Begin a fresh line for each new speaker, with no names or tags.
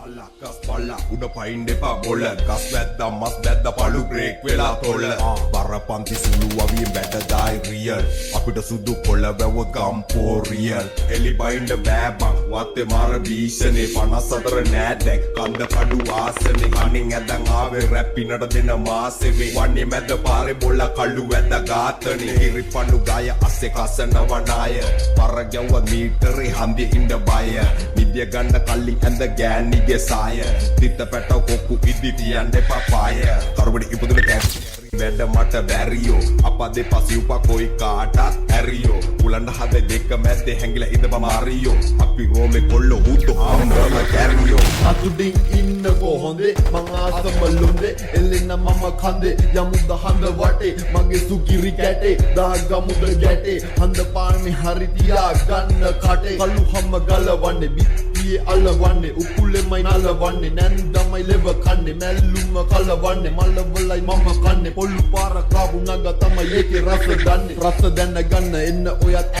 ගස් බල්ලා උඩ පයින් එපා බොල. ගස් වැද්දා මස් වැද්දා පළු බ්‍රේක් වෙලා තොල. බරපන්ති සුළු අවියෙන් වැඩ දායි රියල්. අපිට සුදු කොළ වැවොත් ගම්පෝ රියල්. එලි බයින්ඩ බෑ බං, වත්තේ මාර භීෂණේ. 54 නෑ දැන් කන්ද කඩු ආසනේ. කණින් ඇදන් ආවේ රැප් පිනට දෙන මාසෙ වේ. වන්නේ මැද පාරේ බොල කළු වැද්දා ඝාතනේ. කිරිපණු ගාය අස්සේ කසන වනාය. පර ගැව්වත් මීටරේ හන්දිය ඉන්න බය. නිදිය ගන්න කල්ලි ඇඳ ගෑනිගේ සාය. තිත්ත පැටව කොක්කු ඉදි තියන්න එපා පාය. කරුබඩි ඉපදුන කෑ වැඩ මට බැරියෝ. අපා දෙපා සිව්පා කොයි කාටත් ඇරියෝ. උලන්න හද දෙක මැද්දේ හැංගිලා ඉඳපා මාරියෝ. අපි රෝමේ කොල්ලෝ හුදු හම්බම කැරියෝ.
අතුඩින් ඉන්න කොහොඳේ, මං ආසම ලොඳේ. එල්ලෙන්න මම කන්දේ, යමුද හඳ වටේ. මගේ සුකිරි කැටේ දාගමුද ගැටේ. හඳ පාන්නේ හරි තියා ගන්න කටේ. කළු හම ගලවන්නේ, බිත්තියේ අලවන්නේ. උකුලෙමයි නලවන්නේ, නැන්දමයි ලෙව කන්නේ. මැල්ලුම කලවන්නේ, මලවලයි මම කන්නේ. පොළු පාර කාපු නග තමයි ඒකේ රස දන්නේ. රස දැන ගන්න එන්න ඔයත්.